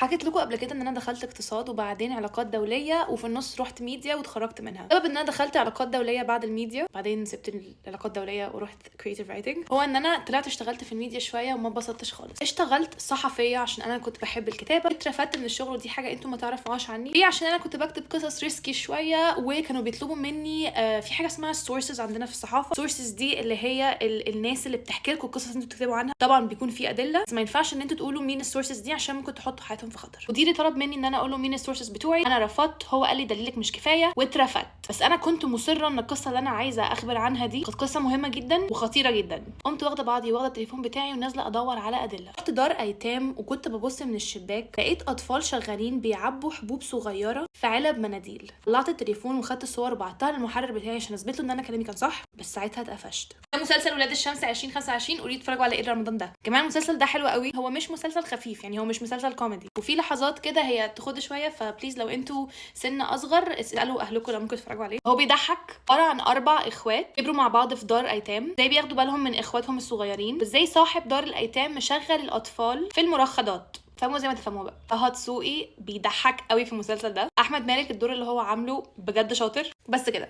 حكيت لكم قبل كده ان انا دخلت اقتصاد وبعدين علاقات دولية وفي النص رحت ميديا واتخرجت منها. سبب ان انا دخلت علاقات دولية بعد الميديا، بعدين سبت العلاقات الدولية ورحت creative writing، هو ان انا طلعت اشتغلت في الميديا شوية وما اتبسطتش خالص. اشتغلت صحفية عشان انا كنت بحب الكتابه، اترفدت من الشغل، ودي حاجة انتوا ما تعرفوهاش عني. ليه؟ عشان انا كنت بكتب قصص risky شوية وكانوا بيطلبوا مني في حاجة اسمها sources عندنا في الصحافه. sources دي اللي هي الناس اللي بتحكي لكم القصص اللي انتوا بتكتبوا عنها. طبعا بيكون في ادله، بس ما ينفعش ان انتوا تقولوا مين ال sources دي عشان ممكن تحطوا حياتهم في خطر. مديري طلب مني ان انا اقول له مين ال sources بتوعي، انا رفضت، هو قال لي دليلك مش كفاية واترفدت. بس انا كنت مصرة ان القصة اللي انا عايزه اخبر عنها دي كانت قصة مهمة جدا وخطيرة جدا. قمت واخده بعضي واخده التليفون بتاعي ونازلة ادور على ادله. رحت دار ايتام وكنت ببص من الشباك، لقيت اطفال شغالين بيعبوا حبوب صغيرة في علب مناديل. طلعت التليفون وخدت الصور وبعتها للمحرر بتاعي عشان اثبت له ان انا كلامي كان صح، بس ساعتها اتقفشت. ده مسلسل ولاد الشمس 2025، قولي اتفرجوا على ايه رمضان ده. كمان المسلسل ده حلو قوي، هو مش مسلسل خفيف يعني، هو مش مسلسل كوميدي وفي لحظات كده هي تخض شويه، ف please لو انتوا سن اصغر اسالوا اهلكم لو ممكن تتفرجوا عليه. هو بيضحك، عبارة عن اربع اخوات كبروا مع بعض في دار ايتام، ازاي بياخدوا بالهم من اخواتهم الصغيرين، وازاي صاحب دار الايتام مشغل الاطفال في المرخضات. فهموا زي ما تفهموا بقى. طه دسوقي بيضحك قوي في المسلسل ده، احمد مالك الدور اللي هو عامله بجد شاطر. بس كده.